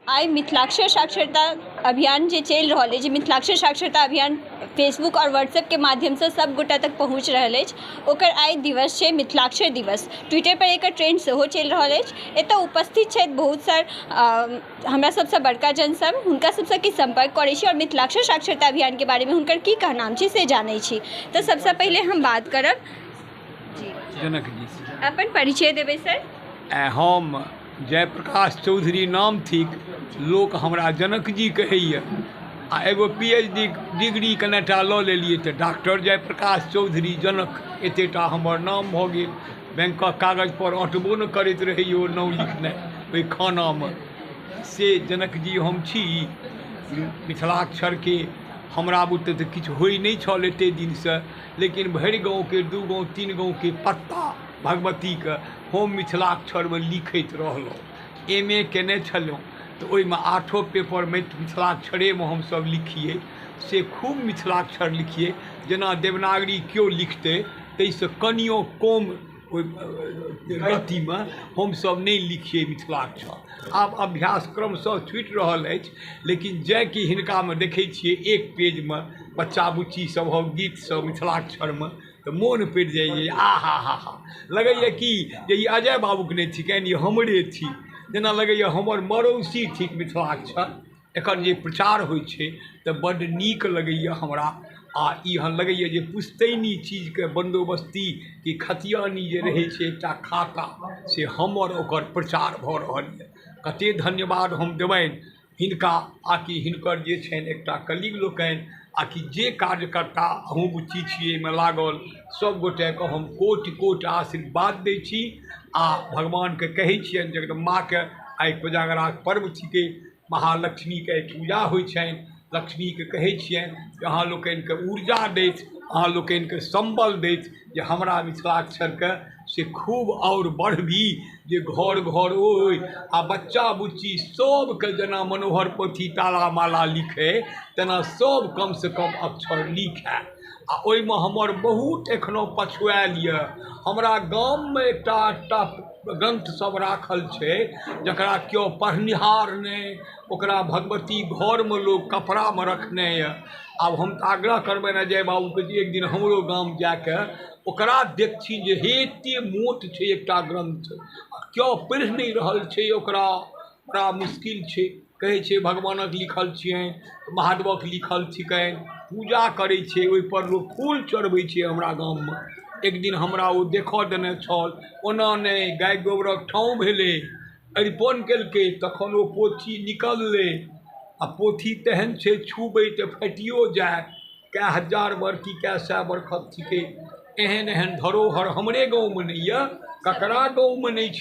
आइ मिथिलाक्षर साक्षरता अभियान जे चलि रहल अछि, मिथिलाक्षर साक्षरता अभियान फेसबुक आओर व्हाट्सएपके माध्यमसँ सब गोटा तक पहुँच रहल अछि, ओकर आइ दिवस छै मिथिलाक्षर दिवस। ट्विटर पर एकर ट्रेंड सेहो चलि रहल अछि। एतऽ उपस्थित छथि बहुत सार हमरा सबसँ बड़का जनसब, हुनका सबसँ किछु सम्पर्क करै छी आओर मिथिलाक्षर साक्षरता अभियानके बारेमे हुनकर की कहनाम छै से जानै छी। तऽ सबसँ पहिले हम बात करब जी जनक जी से। अपन परिचय देबै सर। हम जयप्रकाश चौधरी नाम थिक, लोक हमरा जनक जी कहैए। आ एगो पी एच डी डिग्री कनेटा लऽ लेलियै तऽ डॉक्टर जयप्रकाश चौधरी जनक, एतेटा हमर नाम भऽ गेल। बैंकक कागजपर अँटबो नहि करैत रहैए ओ नाम लिखनाइ ओहि खानामे। से जनक जी हम छी। मिथिलाक्षरके हमरा बुते तऽ किछु होइ नहि छल एतेक दिनसँ, लेकिन भरि गाँवके 2 गाँव 3 गाँवके पत्ता भगवतीके हम मिथिलाक्षरमे लिखैत रहलहुँ। एम ए कयने छलहुँ तऽ ओहिमे 8 पेपर मिथिलाक्षरेमे हमसभ लिखियै, से खूब मिथिलाक्षर लिखियै। जेना देवनागरी केओ लिखतै ताहिसँ कनियो कम ओहि गतिमे हमसभ नहि लिखियै मिथिलाक्षर। आब अभ्यास क्रमशः छुटि रहल अछि, लेकिन जेँ कि हिनकामे देखै छियै एक पेजमे बच्चा बुच्ची सभक गीतसभ मिथिलाक्षरमे, तऽ मोन पड़ि जाइए, आ हा हा हा लगैए कि जे ई अजय बाबूके नहि थिकनि, ई हमरे थिक। जेना लगैए हमर मड़ौसी थिक मिथिलाक्षर। एकर जे प्रचार होइ छै तऽ बड्ड नीक लगैए हमरा। आ ई एहन लगैए जे पुश्तैनी चीजके बन्दोबस्ती कि खतियानी जे रहै छै एकटा खाता, से हमर ओकर प्रचार भऽ रहल यऽ। कतेक धन्यवाद हम देबनि हिनका आ कि हिनकर जे छनि एकटा कलीग लोकनि आ कि जे कार्यकर्ता अहूँ बुच्ची छियै एहिमे लागल, सब गोटेके हम कोटि कोटि आशीर्वाद दै छी आ भगवानके कहै छियनि जगदम्बाके। आइ कोजागराके पर्व छिकै, महालक्ष्मीके आइ पूजा होइ छनि। लक्ष्मीके कहै छियनि जे अहाँ लोकनिके ऊर्जा दैथ, अहाँ लोकनिके सम्बल दैथ जे हमरा मिथिलाक्षरके से खूब आओर बढ़बी, जे घर घर ओहि आ बच्चा बुच्ची सबके जेना मनोहर पोथी ताला माला लिखै तेना सब कमसँ कम अक्षर लिखै। आ ओहिमे हमर बहुत एखनो पछुआयल यऽ। हमरा गाममे एकटा एकटा ग्रन्थ सब राखल छै जकरा केओ पढ़निहार नहि, ओकरा भगवती घरमे लोक कपड़ामे रखने यऽ। आब हम तऽ आग्रह करबनि अजय बाबूके जे एक दिन हमरो गाम जाके ओकरा देखथिन जे हे एते मोट छै एकटा ग्रन्थ, केओ पढ़ि नहि रहल छै ओकरा, बड़ा मुश्किल छै। कहै छै भगवानक लिखल छियनि, महादेवक लिखल छिकनि, पूजा करै छै, ओहिपर लोक फूल चढ़बै छै। हमरा गाममे एक दिन हमरा ओ देखऽ देने छल, ओना नहि गाय गोबरक ठाँव भेलै, अरिपन केलकै, तखन ओ पोथी निकललै। आ पोथी तेहन छै छूबै तऽ फाटियो जायत, कए हजार वर्ष की कए सए बरखक छिकै। एहन एहन धरोहर हमरे गाँवमे नहि यऽ, ककरा गाँवमे नहि छै।